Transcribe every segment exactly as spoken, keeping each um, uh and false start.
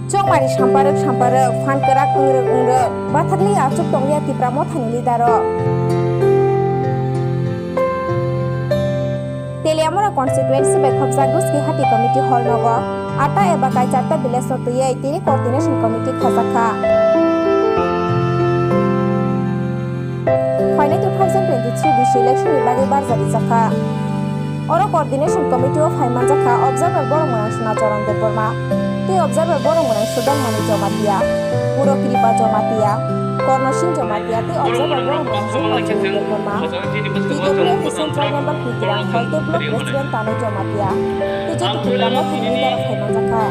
Chongmari samparok samparok, phan kwrak wngrwk wngrwk, bathakli achuk tongya Tipra Mothani leader rok. Teliamura constituency bai khopjak Ruski Hati committee hall nogo atta eba kaicharta village no twiwi tini coordination committee khajakha. Phainai two thousand twenty-three bisi election ni bagwi barja rijakha. Oro coordination committee o phai manjakha observer borok mwnang Suna Charan Debbarma, tei observer borok mwnang Sudam Mani Jamatia, Puro Kripa Jamatia, Korno Singh Jamatia tei observer borok mwnang Sudam Mani Debbarma, T W F ni central member Pitirang Kholte block president Tanu Jamatia tei joto Tipra Mothani leader rok phai manjakha.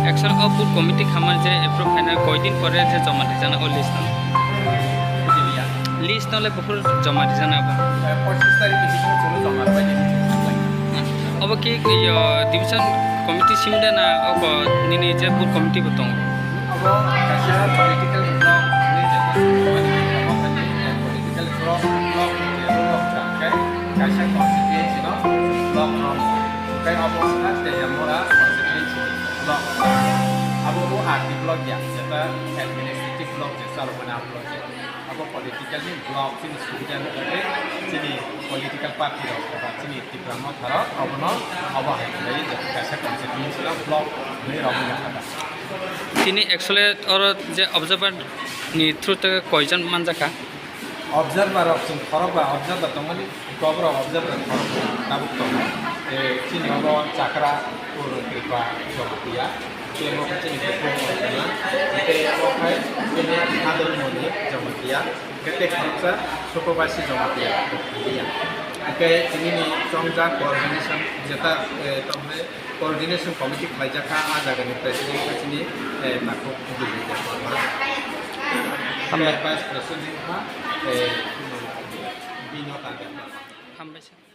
Actually, o booth committee khamani je approve khaina koi din pore je joma rijana o list no? List no le buphuru joma rijana abo? Obo ki yo division committee simda na obo nini je booth committee bo tongo? Abo kaisa political block hinwi jesa, political block, block ni rule rok kha khe kaisa constituency no block rok, tei abo wngkha Teliamura constituency block. Abo bo R D block ya, jeta administrative block je chalokmani abo block ya. Abo political ni block chini subida ni bagwi chini political party rok eba chini Tipra Motha rok obono obo hai khlaiwi je kaisa constituency rok block hinwi rwmani kha. Tini actually oro je observer ni through te koi jon manjakha? Observer rok chwng khorokba observer tongmani, koborok observer khorokba tabuk tongo. Eh, chini obo Chakra Pur Kripa Jamatia, tei obo khe chini Bukung Organa, tei obo khe chini Adol Moni Jamatia, tei khoroksa Sukobasi Jamatia. Tei tinini chongjak coordination jeta, eh, tongmani coordination committee khlaijak kha, a jagani president khe chini, eh, Takhuk Debbarma. Hambai. Vice president kha, eh, Bino Tandema. Hambai sir.